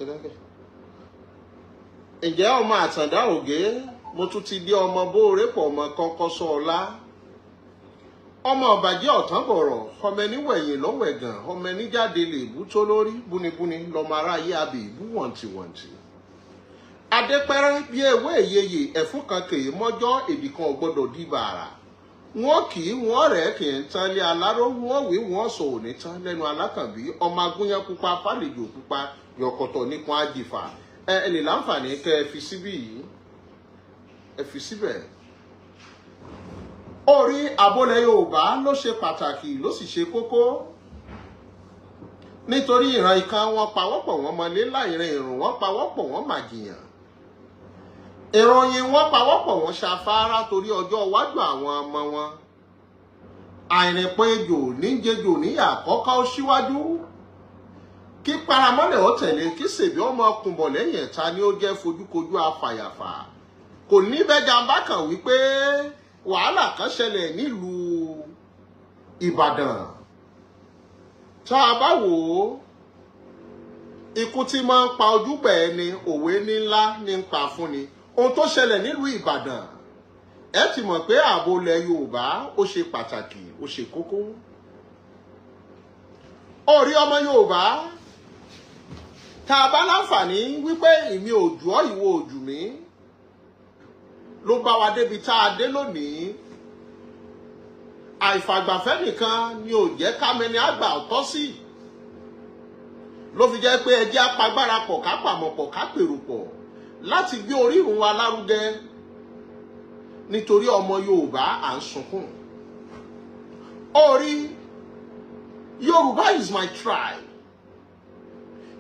Ẹ dákẹ́. Ǹjẹ́ ọmọ Àtàndá Ògé, mo tún ti dé. Ọmọ bóore pọ̀, ọmọ kọ́kọ́ sọ ọlá, ọmọ ọ̀bàjẹ́ ọ̀tán bọ̀rọ̀, ọmọ ẹni wẹ̀yìn lọ́wẹ̀gàn, ọmọ ẹni jáde lè bú tó lórí búnibúni lọmọ aráyé abì ìbú wọ̀ntìwọ̀ntì. Adépẹ́rẹ́ bí ewé ìyeyè ẹ̀fún kan kèé mọ́jọ́, èdè kan ò gbọ́dọ̀ di bàrà. Wọn kì í wọn rẹ̀ kì í tán lé aláró, wọn wí wọn sọ òní tán lẹ́nu alákànbí. Ọmọ agúnyán pupa fàlejò pupa yọkọ̀tọ̀ nípọn àjìfà. Ẹ lè láǹfààní kẹ́ ẹ fi síbí yìí, ẹ fi síbẹ̀. Orí àbólẹ̀ Yorùbá ló ṣe pàtàkì, ló sì ṣe kókó, nítorí ìran ìkan wọn pawọ́pọ̀ wọn mọlé láìrin ìrùn, wọn pawọ́pọ̀ wọn màjìyàn ìròyìn, wọn pawọ́pọ̀ wọn ṣàfárá torí ọjọ́ iwájú àwọn ọmọ wọn. Àìrìnpọ̀ ejò níjejò níyà kọ́kọ́ ó síwájú, kí paramọ́lẹ̀ ó tẹ̀lé, kí sèbí ọmọ kùnbọ̀ lẹ́yìn ẹ̀ta ni ó jẹ́ fojúkojú afàyàfà. Kò ní bẹ́jà bá kàn wípé wàhálà kan ṣẹlẹ̀ nílùú Ìbàdàn. Tá a bá wò ó, ikú tí máa ń pa ojúgbà ẹni, òwe ní ńlá ní ń pa fún ni. Ohun tó ṣẹlẹ̀ nílùú Ìbàdàn, ẹ ti mọ̀ pé ààbò ilẹ̀ Yorùbá ó ṣe pàtàkì, ó ṣe kókó. Orí ọmọ Yorùbá, tá a bá láǹfààní wípé ìmí òjò ọ́, ìwọ òjò mi ló bá wa débi tá a dé lónìí. Àìfàgbàfẹ́ nìkan ni ò jẹ́ kámẹ́ni àgbà ọ̀tọ́ sí, ló fi jẹ́ pé ẹjẹ́ apagbára pọ̀, ká pàmò pọ̀, ká pèrò pọ̀ láti gbé orírun wa lárugẹ, nítorí ọmọ Yorùbá à ń sunkún. Orí Yorùbá is my tribe,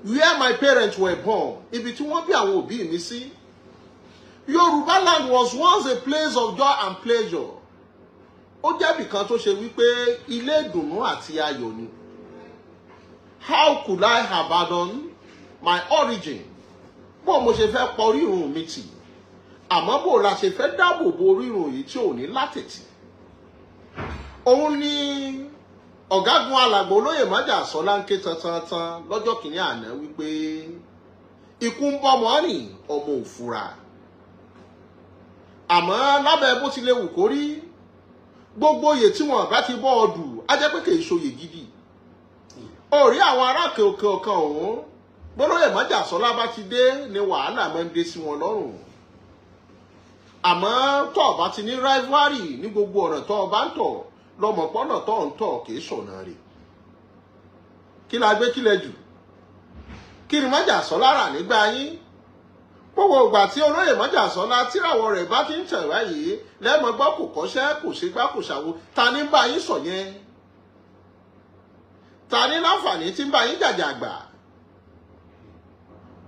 where my parents were born, ibi tí wọ́n bí àwọn òbí mi sí. Yorùbá land was once a place of joy and pleasure. Ó jẹ́ ibìkan tó ṣe wípé ilé ìdùnnú àti ayọ̀ ni. How could I abandon my origin? Bó mo ṣe fẹ́ pọ orírun mi tì? Àmọ́ bó la ṣe fẹ́ dáàbò bo orírun yìí tí ò ní látẹ̀tì? Òun ni Ọ̀gágun Alàgbà Olóyè Májàsọ́lá ń ké tantantan lọ́jọ́ kìíní àná wípé ikú ń bọ́mọ rìn, ọmọ òfura. Àmọ́ lábẹ́ bó ti lè wù kó rí, gbogbo oyè tí wọn bá ti bọ́ ọ dù á jẹ́ pé kì í ṣoyè gidi. Orí àwọn ará òkè ọ̀kan ọ̀hún, gbólóyè Májàsọ́lá bá ti dé ni wàhálà máa ń dé sí wọn lọ́rùn. Àmọ́ tó o bá ti ní rivalry ní gbogbo ọ̀nà tó o bá ń tọ̀, lọ́mọpọ́nà tó ń tọ̀ kì í ṣọ̀nà rẹ̀. Kí la gbé kílẹ̀ jù? Kí ni Májàsọ́lá rà nígbà yín? Gbogbo ìgbà tí Olóyè Májàsọ́lá tíràwọ̀ rẹ̀ bá ti ń tẹ̀ báyìí, lẹ́mọ̀ gbọ́ kò kọ́ṣẹ́, kò ṣe gbá, kò ṣàwo. Ta ní bá yín sọ yẹn? Ta ní láǹfààní tí ń bá yín jàjàgbà?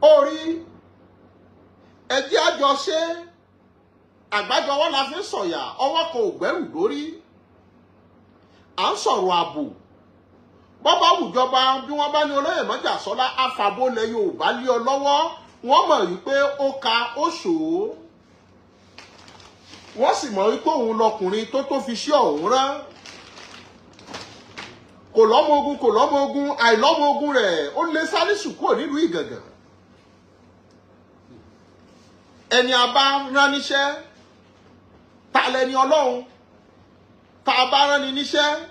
Orí ẹjẹ́ àjọṣe, àgbájọwọ́ la fi ń sọ̀yà, ọwọ́ kan ò gbẹ́rù lórí. À ń sọ̀rọ̀ ààbò. Bọ́bá wùjọba, bí wọ́n bá ní Olóyè Májàsọ́lá afàbólẹ̀ Yorùbá lé ọ lọ́wọ́, wọ́n mọ̀ wípé ó ka ó ṣòó, wọ́n sì mọ̀ wípé òun lọkùnrin tó fi ṣí ọ̀hún rán. Kò lọ́mọ ogun, kò lọ́mọ ogun, àìlọ́mọ ogun rẹ̀ ó lé Sálísù kúrò nílùú Ìgàngàn. Ẹni a bá rán níṣẹ́, ta lẹni Ọlọ́run tá a bá rán ni níṣẹ́,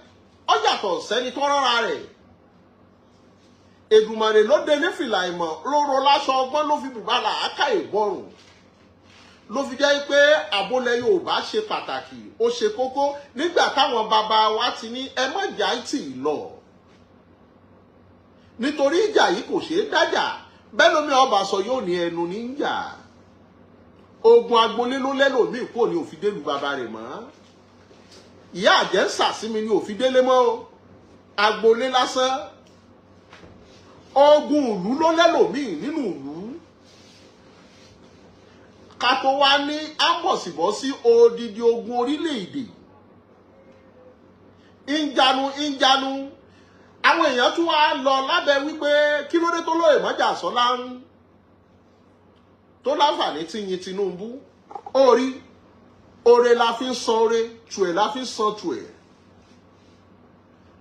ó yàtọ̀ sẹ́ni tó rárá rẹ̀. Èdùmàrè ló dé ní fìlà ìmọ̀, lóró láṣọ ọgbọ́n, ló fi bùbá làákà ìbọrùn, ló fi jẹ́ pé àbólẹ̀ Yorùbá ṣe pàtàkì, ó ṣe kókó. Nígbà táwọn bàbá wa ti ní ẹ má jà tì í lọ, nítorí ìjà yìí kò ṣeé dájà bẹ́ẹ̀ lómi ọba sọ yóò ní ẹnu ní ń jà. Ogun agbolé ló lẹ́lòmíì kò ní òfin délu bàbá rẹ̀ mọ́. Ìyá àjẹ́ ń sàsími ní òfin délé mọ́ o. Agbolé lásán, ogun ìlú ló lẹ́lòmíì nínú ìlú, ká tó wá ní ámbọ̀sibọ́sí odidi ogun orílẹ̀-èdè. Ìjànù ìjànù, àwọn èèyàn tún wá lọ lábẹ́ wípé kí ló dé tó lóye Májàsọ́lá ń tó láǹfààní tí yin Tinubu. Orí oore la fi ń san oore, tùẹ̀ la fi ń san tùẹ̀.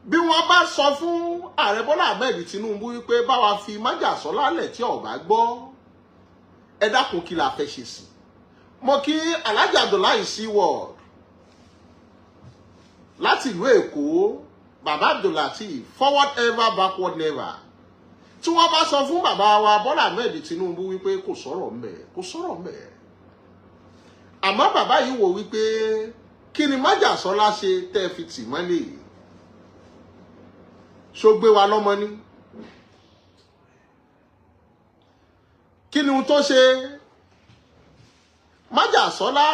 Bí wọ́n bá sọ fún Ààrẹ Bọ́lá Ahmed Tinubu wípé báwa fi májàsọ́lá lẹ̀, tí ó bá gbọ́, ẹ dákun, kí la fẹ́ ṣe sí? Mo kí Alhaji Abdullahi Seaworld láti ìlú Èkó, Bàbá Abdullateef, forward ever, backward never. Tí wọ́n bá sọ fún bàbá wa Bọ́lá Ahmed Tinubu wípé kò sọ̀rọ̀ ńbẹ̀, kò sọ̀rọ̀ ńbẹ̀. Àmọ́ bàbá yìí wò wípé kí ni májàsọ́lá ṣe tẹ́ fi tì mọ́lẹ̀? Ṣó gbé wa lọ́mọ ní? Kí ni ohun tó ṣe? Májàsọ́lá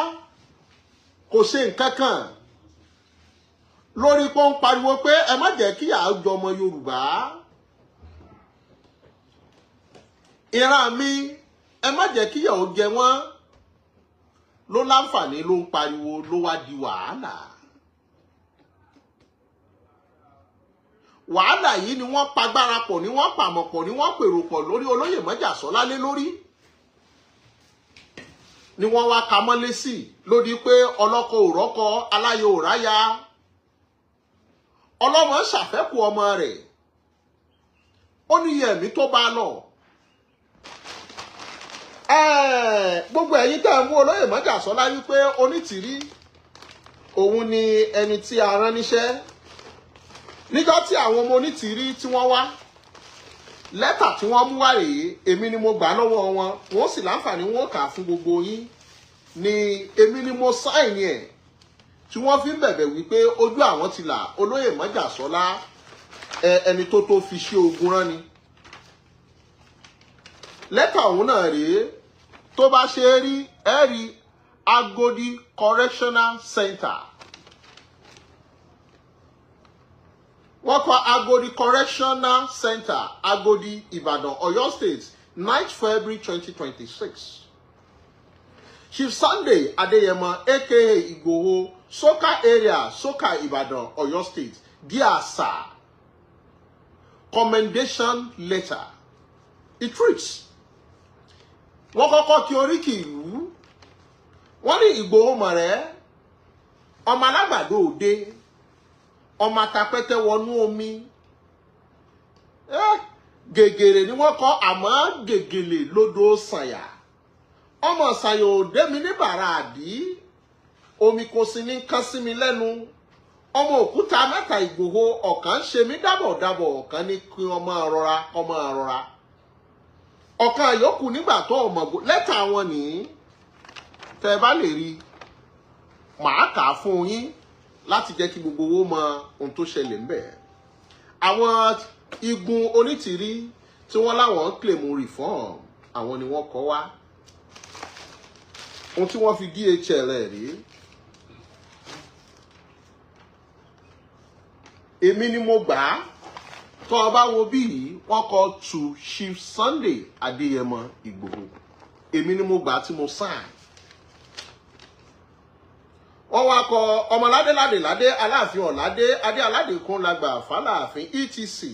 kò ṣe nǹkan kan lórí pé ó ń pariwo pé ẹ má jẹ́ kí àjọ ọmọ Yorùbá, ìran mi, ẹ má jẹ́ kí ìyà ó jẹ wọ́n, ló láǹfààní, ló ń pariwo, ló wá di wàhálà. Wàhálà yìí ni wọ́n pagbára pọ̀, ni wọ́n pàmọ̀ pọ̀, ni wọ́n pèrò pọ̀ lórí olóyè Májàsọ́lá lé lórí, ni wọ́n wá ka mọ́lé sí lórí pé ọlọ́kọ ò rọ́kọ, aláyọ̀ ò ráyà, ọlọ́mọ ṣàfẹ́kù ọmọ rẹ̀, ó ní iye ẹ̀mí tó bá lọ. Gbogbo ẹ̀yin tẹ́ ń mú olóyè Májàsọ́lá wípé Onítìrí òun ni ẹni tí a rán níṣẹ́, níjọ́ tí àwọn ọmọ Onítìrí tí wọ́n wá, lẹ́tà tí wọ́n mú wá rèé, èmi ni mo gbà lọ́wọ́ wọn, wọ́n sì láǹfààní wọn kà á fún gbogbo yín, ni èmi ni mo sign ẹ̀, tí wọ́n fi ń bẹ̀bẹ̀ wípé ojú àwọn ti là, olóyè Májàsọ́lá ẹni tó fi ṣe ogun rán ni. Lẹ́tà ọ̀hún náà rèé, tó bá ṣe é rí, ẹ rí Agodi Correctional Center. Wọ́n kọ Agodi Correctional Center, Agodi, Ìbàdàn, Ọ̀yọ́ State, 9th February 2026. Chief Sunday Adeyemo, aka Igboho, Soka area, Soka, Ìbàdàn, Ọ̀yọ́ State. Dear sir, commendation letter. It reads, wọ́n kọ́kọ́ kí oríkì ìlú, wọ́n ní Ìgbòho mọ̀rẹ́, ọmọ alágbàdo òde, ọmọ atapẹ́tẹ́ wọnú omi, gègèrè ni wọ́n kọ́, àmọ́ gègèlè lódò sànyà, ọmọ sànyà òde mi ní bàrà àdí, omi kò sí ní kán sí mi lẹ́nu, ọmọ òkúta mẹ́ta Ìgbòho, ọ̀kan ṣe mí dábọ̀dábọ̀, ọ̀kan ní kí ọmọ rọra, ọmọ rọra, ọ̀kan yòókù nígbà tó ọmọ lẹ́tà wọn nìyí, tẹ́ ẹ bá lè rí, màá kà á fún yín láti jẹ́ kí gbogbo owó mọ ohun tó ṣẹlẹ̀ ńbẹ̀. Àwọn igun Onítìrí tí wọ́n láwọn ń claim reform, àwọn ni wọ́n kọ́ wá. Ohun tí wọ́n fi DHL ẹ̀ rí, èmi ni mo gbà á. Tó o bá wo bí yìí, wọ́n kọ to Chief Sunday Adéyẹmọ Ìgbòho, èmi ni mo gbà á tí mo sign. Wọ́n wá kọ ọmọládé ládé ládé aláàfin ọ̀ládé adé aládé kún lágbà fàlàáfin etc.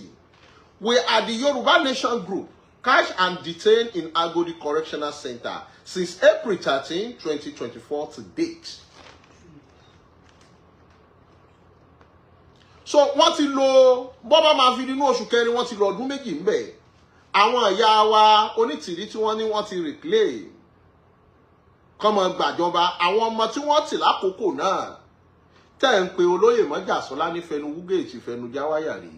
We are the Yoruba Nation Group, catch and detained in Agodi Correctional Center since April 13, 2024 to date. So wọ́n ti lò, bọ́bá máa fi nínú oṣù kẹrin, wọ́n ti lò ọdún méjì ńbẹ̀. Àwọn ìyá wa Onítìrí tí wọ́n ní wọ́n ti reclaim kọ́mọ gbàjọba, àwọn ọmọ tí wọ́n tì lákòókò náà tẹ́ ń pe olóyè Májàsọ́lá ní fẹnu wúgèètì fẹnu jáwáyà rí,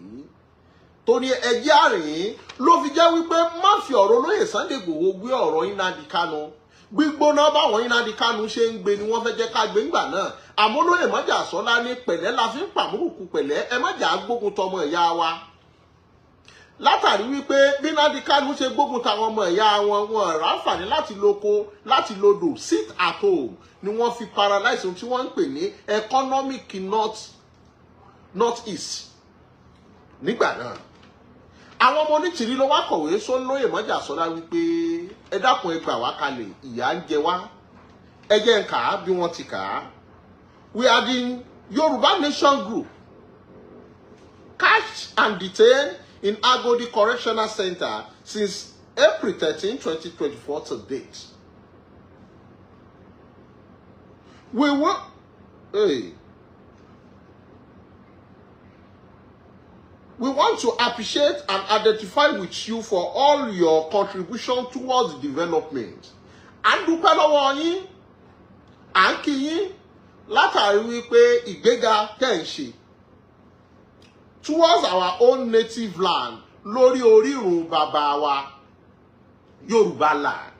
tó ní ẹjẹ́ àrìn ló fi jẹ́ wípé má fi ọ̀rọ̀ olóyè Sunday Igboho gbé ọ̀rọ̀ Nnamdi Kanu gbígbóná. Báwọn Nnamdi Kanu ṣe ń gbé ni wọ́n fẹ́ jẹ́ ká gbé ńgbà náà. Àmọ́ olóyè Májàsọ́lá ní pẹ̀lẹ́ la fi ń pàmùrùkù pẹ̀lẹ́, ẹ má jà á gbógun tọmọ ìyá wa. Látàrí wípé bí Nnamdi Kanu ṣe gbógun tàwọn ọmọ ìyá wọn, wọn ráǹfààní láti lóko, láti lodò, sit at home ni wọ́n fi paralyze ohun tí wọ́n ń pè ní economic north east nígbà náà. Àwọn ọmọ Onítìrí ló wá kọ̀wé sólóyè Májàsọ́lá wípé ẹ dákun, ẹ gbà wá kalẹ̀, ìyà ń jẹ wá. Ẹ jẹ́ ń kà á bí wọ́n ti kà á. We are the Yoruba Nation Group, catch and detained in Agodi Correctional Center since April 13, 2024 to date. We will, hey. We want to appreciate and identify with you for all your contribution towards development. À ń dúpẹ́ lọ́wọ́ yín, à ń kí yín látàrí wípé ìgbéga tẹ̀ ń ṣe towards our own native land, lórí orírun bàbá wa, Yorùbá land.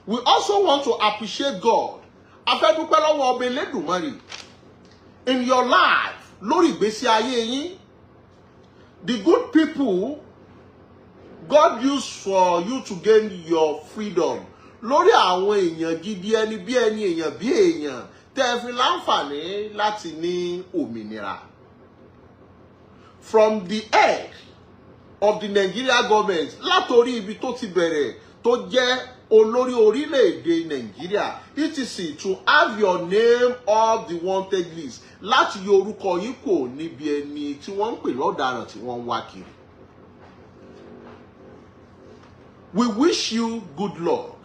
We also want to appreciate God. A fẹ́ dúpẹ́ lọ́wọ́ ọba Elédùmarè in your life, lórí ìgbésí ayé yín, the good people God used for you to gain your freedom, lórí àwọn èèyàn gidi, ẹni bí ẹni, èèyàn bí èèyàn tẹ́ ẹ fi láǹfààní láti ní òmìnira, from the head of the Nigeria government, látòrí ibi tó ti bẹ̀rẹ̀ tó jẹ́ olórí orílẹ̀-èdè Nàìjíríà, etc, to have your name off the wanted list, láti yọ orúkọ yín kò níbi ẹni tí wọ́n ń pè lọ́daràn tí wọ́n ń wá kiri. We wish you good luck.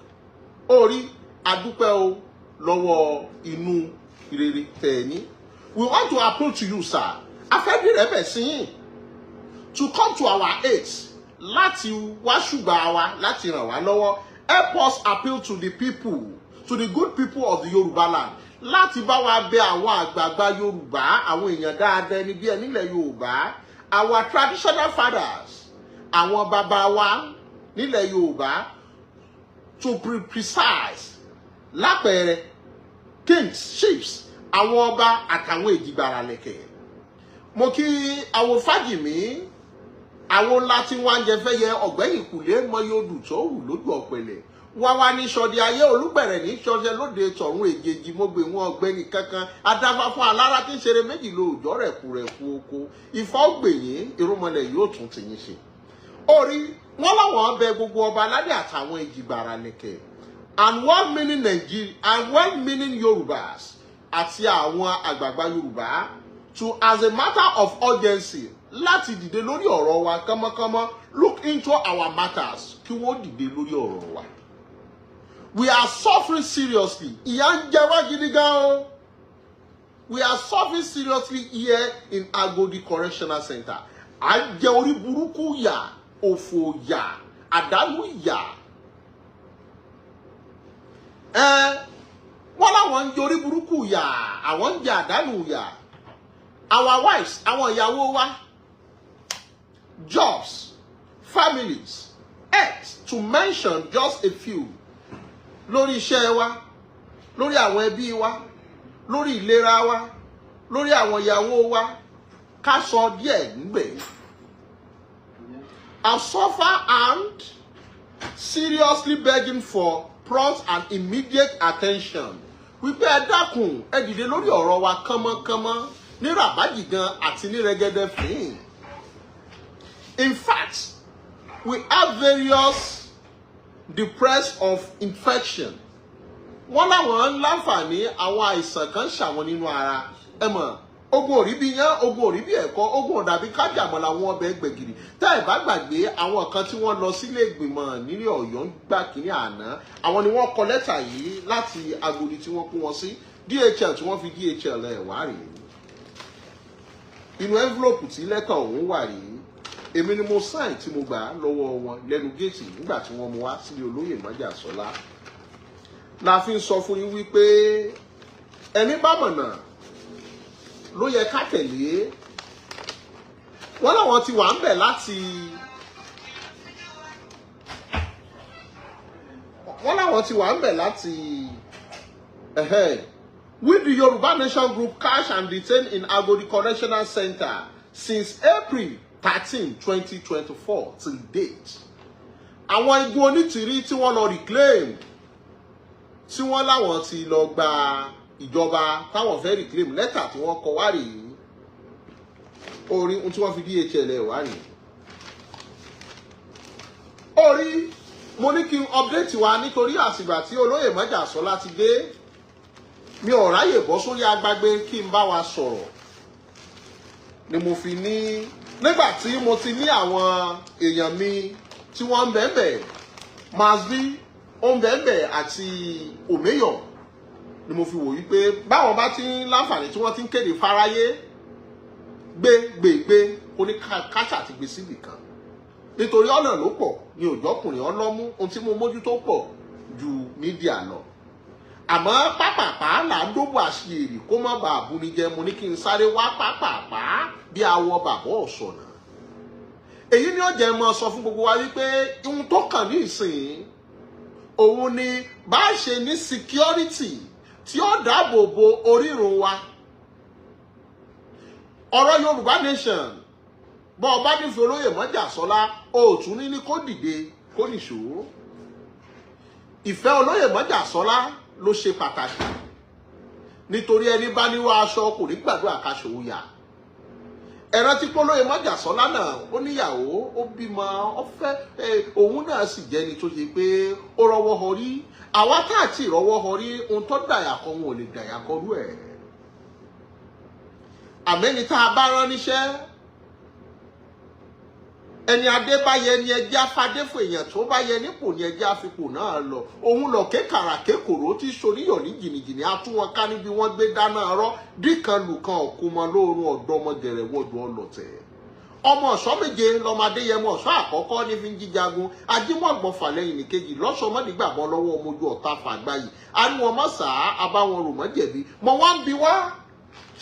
Orí adúpẹ́ o lọ́wọ́ inú rere tẹ̀ ẹ́ ní. We want to appeal to you, sir. Afẹ́dìrẹ́ bẹ̀ sí yín to come to our aid, láti wá ṣùgbà wa, láti ràn wá lọ́wọ́. Help us appeal to the people, to the good people of the Yorùbá land, láti bá wa bẹ̀ àwọn àgbààgbà Yorùbá, àwọn èèyàn dáadáa, ẹni bí ẹ nílẹ̀ Yorùbá, our traditional fathers, àwọn bàbá wa nílẹ̀ Yorùbá, to be precise, lápẹẹrẹ kings, chiefs, àwọn ọba àtàwọn èjìgbàràlẹ̀kẹ̀. Mo kí àwọn Fájìmí, àwọn ńlá tí wọ́n ń jẹ fẹ́ yẹ ọ̀gbẹ́yìn kùlé mọ́yọ́dù tó wù lójú ọ̀pẹ̀lẹ̀ wá wá ní sọdẹ ayé, olúgbẹ̀rẹ̀ ní sọdẹ lóde tọ̀run, èjèèjì mo gbé wọn ọ̀gbẹ́ni kankan adáfá fún alára tí ń ṣeré méjì lóòjọ́ rẹ̀kúrẹ̀kú oko ìfọ́ gbèyìn irúnmọlẹ̀ yóò tún tìyín ṣe. Orí wọn láwọn bẹ gbogbo ọba aládé àtàwọn èjìgbàrà lẹ̀kẹ̀ and well-meaning Nigeria and well-meaning Yorùbás àti àwọn àgbààgbà Yorùbá to, as a matter of urgency, láti dìde lórí ọ̀rọ̀ wa kánmọ́kánmọ́, look into our matters, kí wọ́n dìde lórí ọ̀rọ̀ wa. We are suffering seriously. Ìyà ń jẹ wá gidi gan o. We are suffering seriously here in Agodi Correctional Center. À ń jẹ orí burúkú yà, òfò yà, àdánù yà. Ẹ wọ́n láwọn ń jẹ orí burúkú yà, àwọn ń jẹ àdánù yà. Our wives, àwọn ìyàwó wa, jobs, families, health, to mention just a few, lórí iṣẹ́ wa, lórí àwọn ẹbí wa, lórí ìlera wa, lórí àwọn ìyàwó wa, ká sọ díẹ̀ níbẹ̀. I suffer and seriously begging for prompt and immediate attention, wípé ẹ dákun, ẹ dìde lórí ọ̀rọ̀ wa kánmọ́kánmọ́, ní ràbájì gan àti ní rẹ́gẹ́dẹ́ fín. In fact, we have various depressed of infection. Wọ́n láwọn ń láǹfààní àwọn àìsàn kan ṣàwọn nínú ara. Ẹ mọ̀, ogun òrí bí yán, ogun òrí bí ẹ̀kọ́, ogun ọ̀dàbí kájàmọ́ làwọn ọbẹ̀ gbẹ̀gìrì. Tẹ́ ẹ̀ bá gbàgbé, àwọn kan tí wọ́n lọ sílé ìgbìmọ̀ nílé Ọ̀yọ́ ń gbà kínní àná, àwọn ni wọ́n kọ lẹ́tà yìí láti Agodi tí wọ́n kó wọn sí. DHL tí wọ́n fi DHL ẹ̀ wá rèé. Inú envelope tí lẹ́tà ọ̀hún wà rèé. Èmi ni mo sign tí mo gbà lọ́wọ́ wọn lẹ́nu géètì nígbà tí wọ́n mú wá sílé olóyè Májàsọ́lá. La fi ń sọ fún yín wípé ẹni bá mọ̀nà ló yẹ ká tẹ̀lé. Wọ́n láwọn ti wà ń bẹ̀ láti wọ́n láwọn ti wà ń bẹ̀ láti. With the Yoruba Nation Group cash and detained in Agodi Correctional Center since April 13, 2024 till date. Àwọn igun onítìrí tí wọ́n lọ reclaim, tí wọ́n láwọn ti lọ gba ìjọba, táwọn fẹ́ reclaim, lẹ́tà tí wọ́n kọ wá rèé. Orí ohun tí wọ́n fi DHL ẹ̀ wá rèé. Orí mo ní kí n update wa nítorí àsìgbà tí olóyè Májàsọ́lá ti dé, mi ò ráyè bọ́ sórí agbágbé kí n bá wa sọ̀rọ̀, ni mo fi ní nígbà tí mo ti ní àwọn èèyàn mi tí wọ́n ń bẹ̀ẹ̀bẹ̀, Masbi ó ń bẹ̀ẹ̀bẹ̀ àti Òmeyọ̀, ni mo fi wò wípé báwọn bá ti ń láǹfààní tí wọ́n ti ń kéde fáráyé gbé gbé gbé. Kó ní káṣà ti gbé síbì kan, nítorí ọ̀nà ló pọ̀ ní òjọ́kùnrin ọlọ́mú. Ohun tí mo mójútó pọ̀ ju media lọ, àmọ́ pápápá là ń dóbò àṣìírí kó má bàa buni jẹ. Mo ní kí n sáré wá pápápá bí awọ bàbá ọ̀sọ̀nà. Èyí ni ó jẹ́ mọ́ sọ fún gbogbo wa wípé ohun tó kàn ní ìsìn òun ni bá a ṣe ní security tí ó dáàbò bo orírun wa. Ọ̀rọ̀ Yorùbá nation, bọ́ ọ bá nífẹ̀ẹ́ olóyè Mọ́jàsọ́lá, òòtún ní kó dìde kó nìṣó. Ìfẹ́ olóyè Mọ́jàsọ́lá ló ṣe pàtàkì, nítorí ẹni bá níwá aṣọ kò ní gbàdúrà kaṣọ òyà. Ẹ rántí pé olóyè Mọ́jàsọ́lá náà, ó níyàwó, ó bímọ, ó fẹ́. Òun náà sì jẹ́ni tó ṣe pé ó rọ́wọ́ họrí. Àwa tá àti ìrọ́wọ́ họrí, ohun tó dàyà kọ wọn ò lè dàyà kọrú ẹ̀. Àmẹ́ni tá a bá rán níṣẹ́, ẹni adé bá yẹ ni ẹjẹ́ afadéfò, èèyàn tó bá yẹ nípò ni ẹjẹ́ àfipò náà lọ. Òun lọ kékàrà kékòrò tí soníyọ̀ ní jìnnìjìnnì atún wọn ká níbi wọ́n gbé dáná rọ́ díkan lùkan ọ̀kúnmọ lóorun ọ̀dọ́mọ gẹ̀rẹ́wọ́dù ọlọ́tẹ̀. Ọmọ ọ̀ṣọ́ méje lọmọdé yẹmọ, ọ̀ṣọ́ àkọ́kọ́ ní fi ń jíjagun ajímọ̀gbọ̀n fàlẹ́yìn nìkejì lọ́sọmọdìgbàbọ̀ lọ́wọ́ ọmọ ojú ọ̀tá fàgbáyì àríwọ̀n mọ́sàá abáwọn rò mọ́jẹ̀bi mọ́ wá ń bi wá.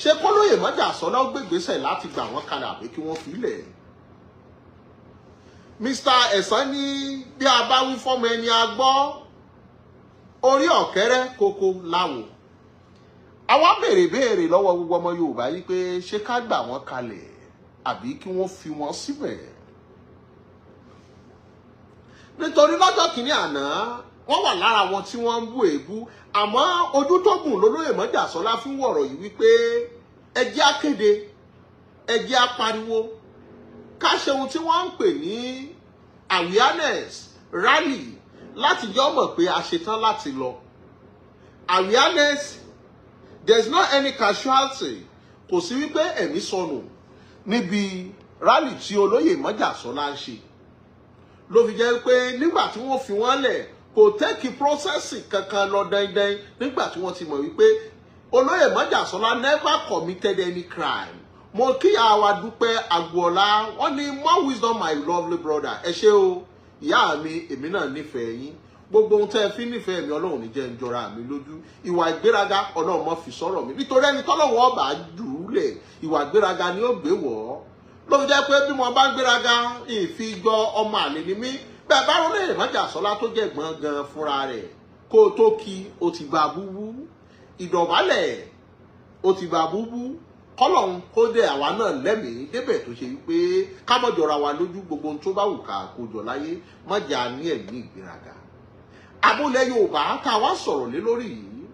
Ṣé kólóyè Mọ́jàsọ́lá ó gbégbèsè láti gbà wọ́n kalẹ̀ àbí kí wọ́n fi lẹ̀? Mr. Ẹ̀sán ní bí a bá wí fọ́mọ ẹni a gbọ́, orí ọ̀kẹ́rẹ́ koko láwo. Àwa béèrè béèrè lọ́wọ́ gbogbo ọmọ Yorùbá yìí pé ṣé ká gbà wọ́n kalẹ̀ àbí kí wọ́n fi wọ́n síbẹ̀? Nítorí lọ́jọ́ kìíní àná, wọ́n wà lára wọn tí wọ́n ń bú èébú, àmọ́ ojú tó gùn lólóyè Mọ́jàsọ́lá fún wọ̀rọ̀ yìí wípé ẹ jẹ́ á kéde, ẹ jẹ́ á pariwo, ká ṣe ohun tí wọ́n ń pè ní awareness rally láti jọ mọ̀ pé a ṣetán láti lọ. Awareness, there is not any casualty, kò sí wípé ẹ̀mí sọnù níbi rally tí olóyè Mọ́jàsọ́lá ń ṣe. Ló fi jẹ́ pé nígbà tí wọ́n fi wọ́n lẹ̀, kò take process kankan lọ dandan, nígbà tí wọ́n ti mọ̀ wípé olóyè Mọ́jàsọ́lá never committed any crime. Mo kí àwa dúpẹ́ agboola. Wọ́n ní, "More wisdom, my lovely brother." Ẹ ṣé o, ìyá mi, èmi náà nífẹ̀ẹ́ yín. Gbogbo ohun tẹ́ ẹ fi nífẹ̀ẹ́ mi, Ọlọ́run ní jẹ́ ń jọra mi lójú. Ìwà ìgbéraga, Ọlọ́run mọ́ fi sọ̀rọ̀ mi, nítorí ẹni tọ́lọ́run ọba jù ú lẹ̀, ìwà ìgbéraga ni ó gbé wọ̀ ọ́. Ló fi jẹ́ pé bí mo bá ń gbéraga, ìfijọ́ ọmọ àlè ni mí. Bẹ́ẹ̀ bá rọ́lẹ̀ Mọ́jàsọ́lá tó jẹ́ gbọ́n gan fúnra rẹ̀, kó o tó kí o ti gba búbú ìdọ̀bálẹ̀, o ti gba búbú. Kọ́lọ́hún kó dé àwa náà lẹ́mìí débẹ̀ tó ṣe wípé ká mọ̀ jọra wa lójú. Gbogbo ohun tó bá wù ká kó jọ láyé, má jà ní ẹ̀mí ìgbéraga. Abúlé Yorùbá tá a wá sọ̀rọ̀ lé lórí yìí,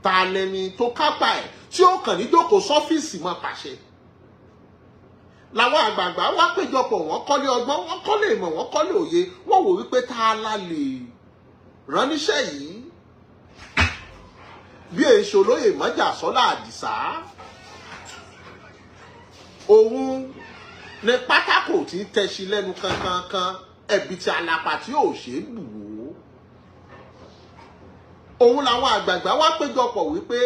ta lẹni tó kápá ẹ̀ tí ó kàn ní jókòó sọ́fíìsì máa pàṣẹ? Làwọn àgbààgbà wá péjọpọ̀, wọ́n kọ́lé ọgbọ́n, wọ́n kọ́lé ìmọ̀, wọ́n kọ́lé òye. Wọ́n wò wípé tá a la lè rán níṣẹ́ yìí bí èso olóyè Mọ́jàsọ́lá Àdìsá? Òun ní pátákó tí ń tẹ̀sí lẹ́nu kankankan, ẹ̀bí tí alapa tí ò ṣe é bù wò. Òun làwọn àgbààgbà wá péjọpọ̀ wípé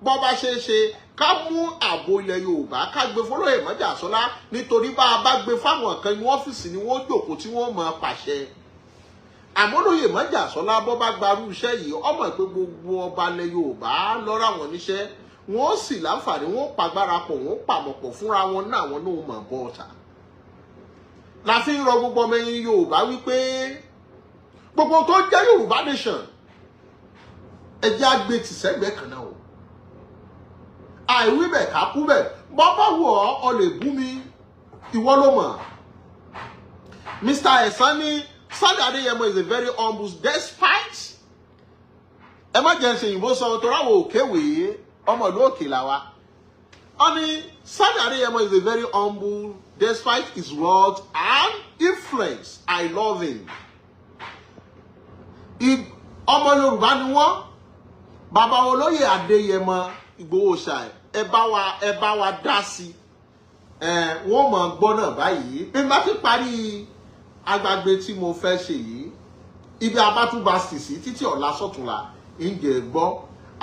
bọ́ bá ṣe é ṣe, ká mú ààbò ilẹ̀ Yorùbá, ká gbé fọlọ́yè Mọ́jàsọ́lá, nítorí bá a bá gbé fáwọn kan inú ọ́fíìsì ni wọ́n jókòó tí wọ́n máa pàṣẹ. Àmọ́ lóyè Mọ́jàsọ́lá, bọ́ bá gbarú iṣẹ́ yìí, ọmọ pé gbogbo ọba ilẹ̀ Yorùbá lọ́ra wọn níṣẹ́, wọ́n sì láǹfààní, wọ́n pàgbára pọ̀, wọ́n pàmọ̀pọ̀ fúnra wọn náà, àwọn náà mọ̀ bọ́ ọ̀tà. La fi ń rọ gbogbo ọmọ ẹ̀yin Yorùbá wípé gbogbo tó jẹ́ Yorùbá nation, ẹ jẹ́ á gbé tìṣẹ́gbẹ́ kan náà o. Àìwí bẹ̀ ká kú bẹ̀. Bọ́ bá wù ọ́, ọ lè bú mi, ìwọ ló mọ̀. Mr. Ẹ̀sán ní Sunday Adéyẹmọ is a very humble despite, ẹ má jẹ́ ṣe òyìnbó sọ torí àwọn òkèwé, ọmọ ìlú òkè làwa. Ó ní Sunday Adéyẹmọ is a very humble despite his wealth and influence. I love him. Ọmọ Yorùbá ni wọ́n. Bàbá olóyè Adéyẹmọ Ìgbòho ṣá, ẹ bá wa dá sí ẹ. Wọ́n mọ̀ gbọ́ náà báyìí. Bí n bá ti parí agbágbé tí mo fẹ́ ṣe yìí, ibi abátúbà sì sí títí ọ̀la sọ̀túnla ń jẹ́ gbọ́.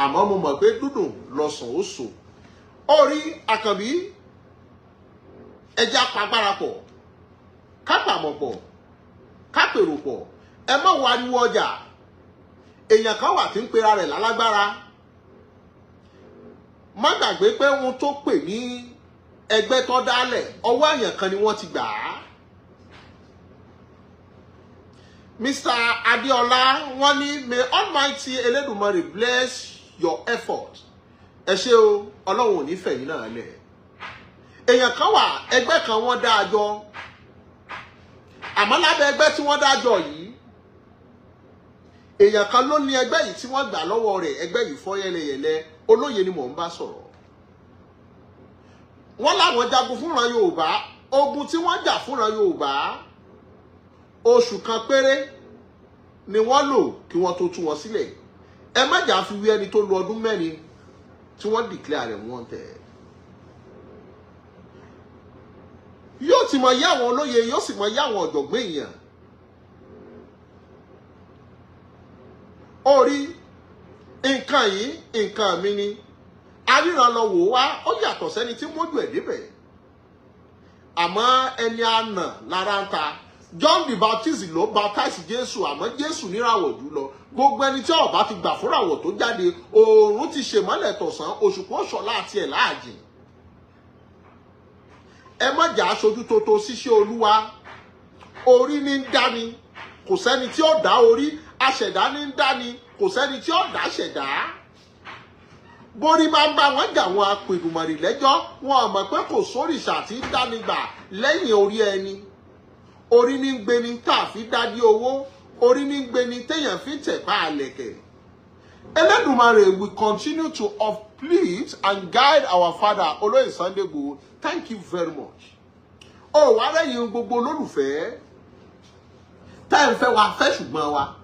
Àmọ́ mo mọ̀ pé dúdùn lọ́sàn ó sò orí àkànbí. Ẹ jẹ́ apagbára pọ̀, kápàmọ̀ pọ̀, kápèrò pọ̀. Ẹ má wo ariwo ọjà. Èèyàn kan wà tí ń pera rẹ̀ lálágbára. Má gbàgbé pé ohun tó pè ní ẹgbẹ́ tó dálẹ̀, ọwọ́ èèyàn kan ni wọ́n ti gbà á. Mr. Adeola, wọ́n ní may Almighty Elédùmarè bless your effort. Ẹ ṣé o, Ọlọ́run ò ní fẹ̀yìn náà lẹ̀. Èèyàn kan wà, ẹgbẹ́ kan wọ́n dá a jọ. Àmọ́ lábẹ́ ẹgbẹ́ tí wọ́n dá jọ yìí, èèyàn kan ló ní ẹgbẹ́ yìí tí wọ́n gbà lọ́wọ́ rẹ̀, ẹgbẹ́ yìí fọ́ yẹlẹyẹlẹ. Olóye ni mò ń bá sọ̀rọ̀. Wọ́n láwọn jagun fúnra Yorùbá, ogun tí wọ́n jà fúnra Yorùbá, oṣù kan péré ni wọ́n lò kí wọ́n tó tú wọn sílẹ̀. Ẹ má jà fi wí ẹni tó lo ọdún 4 tí wọ́n declare rẹ̀ wanted. Yóò ti mọ yá àwọn olóye, yóò sì mọ yá àwọn ọ̀jọ̀gbọ́n èèyàn. Orí nǹkan yìí, nǹkan mi ni. Aríran lọ wò wá, ó yàtọ̀ sẹ́ni tí mójú ẹ̀ débẹ̀. Àmọ́ ẹni àná lára ń ta. John the Baptist ló baptize Jésù, àmọ́ Jésù níràwọ̀ jù lọ. Gbogbo ẹni tí ó bá ti gbà fúnràwọ̀ tó jáde, oòrùn ti ṣèmọ́lẹ̀ tọ̀sán, òṣùpá ṣọlá àti ẹ̀ láàjìn. Ẹ má jà aṣojú tótó ṣíṣe Olúwa. Orí ní ń dání, kò sẹ́ni tí ó dá orí. Aṣẹ̀dá ní ń dání, kò sẹ́ni tí ó dá ṣẹ̀dá. Borí bá ń bá wọn jà, wọn apèdùmọ̀rì lẹ́jọ́, wọn ò mọ̀ pé kò sórìṣà tí ń dání gbà lẹ́yìn orí ẹni. Orí ní ń gbeni tá a fi dádí owó, orí ní ń gbeni téèyàn fi tẹ̀pá àlẹ̀kẹ̀. Elédùmarè will continue to uplift and guide our father Olóyè Sunday Igboho. Thank you very much. Ó wá lẹ́yìn gbogbo olólùfẹ́ tá ẹ̀ ń fẹ́ wa fẹ́ ṣùgbọ́n wa.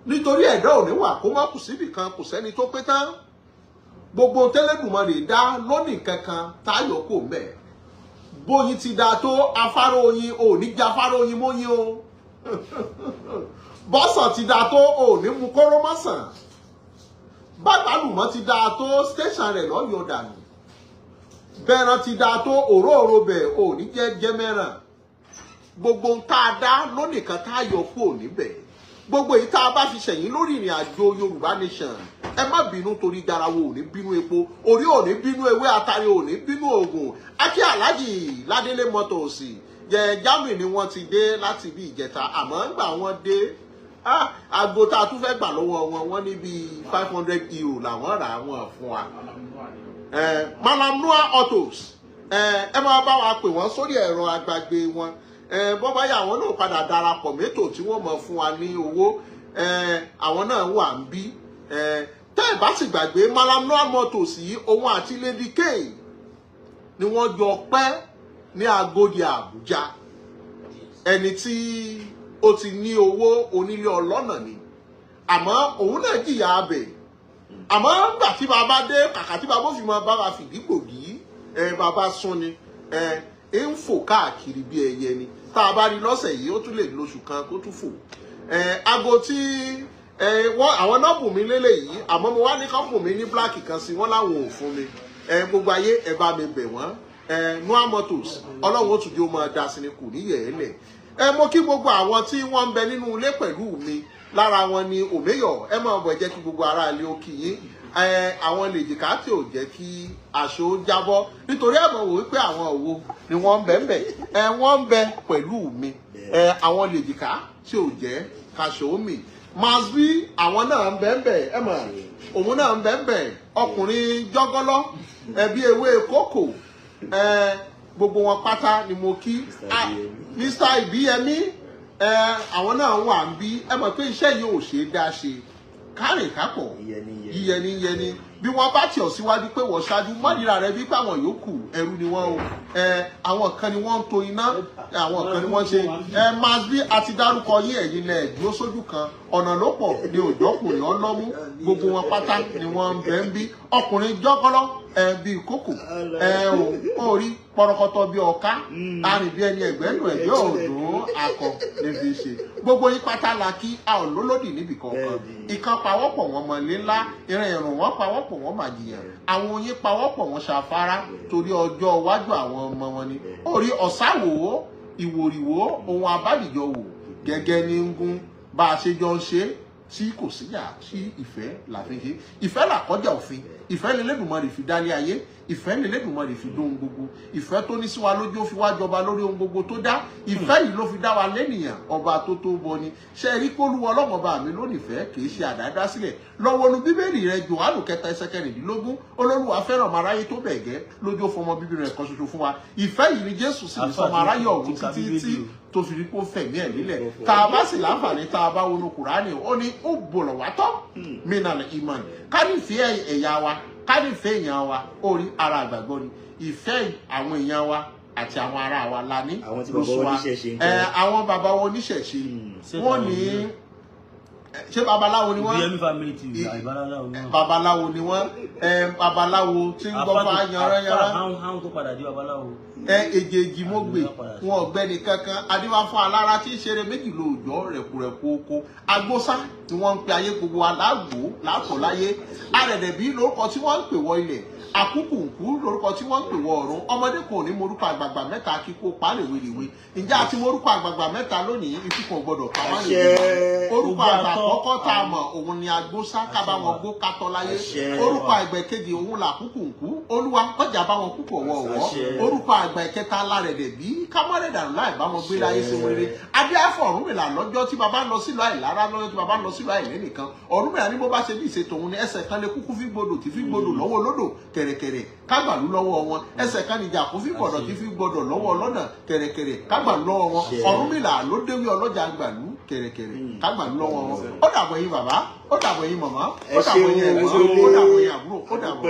Nítorí ẹ̀dá ò ní wà kó má kù síbì kan, kò sẹ́ni tó pé tán. Gbogbo tẹ́lẹ̀dùmarè dá lónìí kankan táyọ̀ kò mẹ́. Bóyin ti dáa tó, afárá oyin ò ní jẹ afárá oyin móyin o. Bọ́sàn ti dáa tó, ò ní mu kóró mọ́sàn. Bàgbálùmọ́ ti dáa tó, station rẹ̀ lọ́yọ̀ dànù. Bẹ́ẹ̀ràn ti dáa tó, òróòro bẹ̀ ò ní jẹ́ jẹ́ mẹ́ràn. Gbogbo ń tá a dá lónìí kan táyọ̀ kò níbẹ̀. Gbogbo èyí tá a bá fi ṣẹ̀yìn lórí ìrìn àjò Yorùbá Nation, ẹ má bínú torí garawo ò ní bínú epo, orí ò ní bínú ewé, atare ò ní bínú ògùn. Akí Alhaji Ládélé Motors jẹ Germany ni wọ́n ti dé láti bí ìjẹta, àmọ́ ńgbà wọ́n dé, aago tá a tún fẹ́ gbà lọ́wọ́ wọn, wọ́n ní bíi €500 làwọn rà wọ́n fún wa. Malam Noah Autos, ẹ máa bá wa pè wọ́n sórí ẹ̀rọ agbàgbé wọn. Bọ́ bá yá àwọn náà padà darapọ̀ mẹ́tò tí wọ́n mọ̀ fún wa ní owó. Àwọn náà wà ń bí. Tẹ́ ẹ̀ bá sì gbàgbé, Malam Noah Motors yìí, òun àti Lady K ni wọ́n jọ pẹ́ ní Agodi Àbújá. Ẹni tí ó ti ní owó onílé ọlọ́nà ni, àmọ́ òun náà jìyà abẹ. Àmọ́ nígbà tí bàbá dé, kàkà tí bàbá ó fi máa bá wa fìdí gbòógì, bàbá sún ni ń fò káàkiri bí ẹyẹ ni. Tá a bá rí lọ́sẹ̀ yìí, ó tún lè lóṣù kan kó tún fò. Aago tí wọ́n àwọn náà bùn mí lélẹ̀ yìí, àmọ́ mo wá ní kán bùn mí ní black kan sí, wọ́n láwọn ò fún mi. Gbogbo ayé ẹ bá mi bẹ̀ wọ́n. Noah Motors, Ọlọ́run ó tún jẹ́ ó máa da sí ni, kò ní yẹ̀ ẹ́ lẹ̀. Mo kí gbogbo àwọn tí wọ́n ń bẹ nínú ilé pẹ̀lú mi. Lára wọn ni Òmeyọ̀. Ẹ máa bọ̀, jẹ́ kí gbogbo ará ilé ó kí yín. Àwọn lèjìká tí ò jẹ́ kí aṣọ ó jábọ́, nítorí ẹ mọ̀ wò wípé àwọn òwò ni wọ́n ń bẹ ń bẹ. Wọ́n ń bẹ pẹ̀lú mi. Àwọn lèjìká tí ò jẹ́ kaṣọ ó mì. Masbi, àwọn náà ń bẹ ń bẹ. Ẹ mọ̀ òun náà ń bẹ ń bẹ. Ọkùnrin jọgọlọ, ẹbí ewé kókò, gbogbo wọn pátá ni mo kí. Mr. Ibiyemi, àwọn náà wà ń bí. Ẹ mọ̀ pé iṣẹ́ yìí ò ṣeé dá ṣe, kárìn kápọ̀, yíyẹni yẹni. Bí wọ́n bá tì ọ́ síwájú pé wọ́n ṣáájú, mọ́nira rẹ bí pé àwọn yòókù ẹrú ni wọ́n o. Àwọn kan ni wọ́n ń to iná, àwọn kan ni wọ́n ṣe. Masbi àti dárúkọ yín, ẹ̀yin lẹ̀ dúró sójú kan. Ọ̀nà ló pọ̀ ní òjọ́kùnrin ọlọ́mú. Gbogbo wọn pátá ni wọ́n ń bẹ ń bí. Ọkùnrin jọ́kọ́lọ́. Ẹ bíi kókò ẹ ò orí pọrọkọtọ bíi ọ̀ká, arìn bíi ẹni ẹgbẹ́ nù ẹgbẹ́ òdùn akọ ní fi ṣe. Gbogbo yín pátá la kí, a ò lólódì níbì kankan. Ìkan pawọ́pọ̀ wọn mọ̀lé ńlá, ìran ìrùn wọn pawọ́pọ̀ wọn màjìyàn, àwọn oyin pawọ́pọ̀ wọn ṣàfárá torí ọjọ́ iwájú àwọn ọmọ wọn ni. Orí ọ̀sáwò ìwòrìwò ohun abádìjọ wò gẹ́gẹ́ ní ń gún bá a ṣe jọ ń ṣe tí kò síyà tí ìfẹ́ là fi ń ṣe. Ìfẹ́ là kọjá òfin, ìfẹ́ lélẹ́dùnmarè fi dálé ayé, ìfẹ́ lélẹ́dùnmarè fi dóhun gbogbo. Ìfẹ́ tó ní sí wa lójú ó fi wá jọba lórí ohun gbogbo tó dá. Ìfẹ́ yìí ló fi dá wa lẹ́nìyàn, ọba tó tó bọ ni. Ṣe rí kólúwọ ọlọ́mọba mi lónìfẹ́ kì í ṣe àdáadáa sílẹ̀. Lọ́wọ́ nu Bíbélì rẹ, Jòhánù 3:16, Olólùwà fẹ́ràn ọmọ aráyé tó bẹ̀ gẹ́ lójú ó fọmọ bíbí rẹ̀ kan ṣoṣo fún wa. Ìfẹ́ yìí ni Jésù sì ní sọmọ aráyé ọ̀hún títí tí tó fi rí kó fẹ̀mí ẹ̀ lílẹ̀. Tá a bá sì láǹfààní, tá a bá wọnú Kùránì, ó ní ó bọ̀lọ̀ wá tọ́ mínà ìmọ̀ ká nífẹ̀ẹ́ ẹ̀yà wa, ká nífẹ̀ẹ́ èèyàn wa. Orí ara àgbàgbọ́ ni ìfẹ́ àwọn èèyàn wa àti àwọn ará wa la ní. Àwọn tí bàbá oníṣẹ̀ṣe ń ẹ kọ́. Àwọn bàbá wa oníṣẹ̀ṣe, wọ́n ní ṣé babaláwo ni wọ́n? Ìbíyẹmí Family TV, àìbáláwo náà. Babaláwo ni wọ́n. Ẹ babaláwo tí ń gbọ́ fá yanranyanran. Àfáà háhùn tó padà di babaláwo. Ẹ èjèèjì mo gbè wọn ọ̀gbẹ́ni kankan adíwá fún alára tí í ṣeré méjì lóòjọ́ rẹ̀kúrẹ̀kú oko agbósá tí wọ́n ń pe ayé gbogbo aláàgbò láàpọ̀ láyé. Arẹ̀dẹ̀bí lórúkọ tí wọ́n ń pè wọ ilẹ̀, àkúkùnkú lórúkọ tí wọ́n ń pè wọ ọ̀run. Ọmọdé kò ní morúkọ àgbààgbà mẹ́ta kíkó pálẹ̀wéléwé. Ǹjẹ́ àti morúkọ àgbààgbà mẹ́ta lónìí? Ikú kan gbọdọ̀ pa wá lè orúkọ àgbà àkọ́kọ́ tá a mọ̀ òun ni agbósá, kábà wọn gbó kátọ́ láyé. Orúkọ àgbà kejì òun làkúkùnkú, Olúwa kọjá bá wọn kúkú ọ̀wọ́ ọ̀wọ́. Orúkọ àgbà ìkẹta alárẹ̀dẹ̀ bí kámọ́rẹ̀ dànù láì bá wọn gbé láyé sí wọn rere. Adéáfọ̀ Ọ̀rúnmìlà lọ́jọ́ tí baba ń lọ sílùú àìlára, lọ́jọ́ tí baba ń lọ sílùú àìlẹ́nìkan, Ọ̀rúnmìlà ní bó bá ṣe bí ìṣe tòun ni ẹsẹ̀ kan lè kúkú fi gbọdọ̀ tí fi gbọdọ̀ lọ́wọ́ olódò kẹ̀rẹ̀kẹ̀rẹ̀ kágbàlú lọ́wọ́ wọn, ẹsẹ̀ kan níjà kó fi gbọdọ̀ tí fi gbọdọ̀ lọ́wọ́ ọlọ́nà kẹ̀rẹ̀kẹ̀rẹ̀ kágbàlú lọ́wọ́ wọn. Ọ̀rúnmìlà ló déwí ọlọ́jà gbàlú kẹ̀rẹ̀kẹ̀rẹ̀ kágbàlú lọ́wọ́ wọn. Ó dàbọ̀ yín bàbá, ó dàbọ̀ yín màmá, ó dàbọ̀ yín ẹ̀gbọ́n, ó dàbọ̀ yín àbúrò, ó dàbọ̀.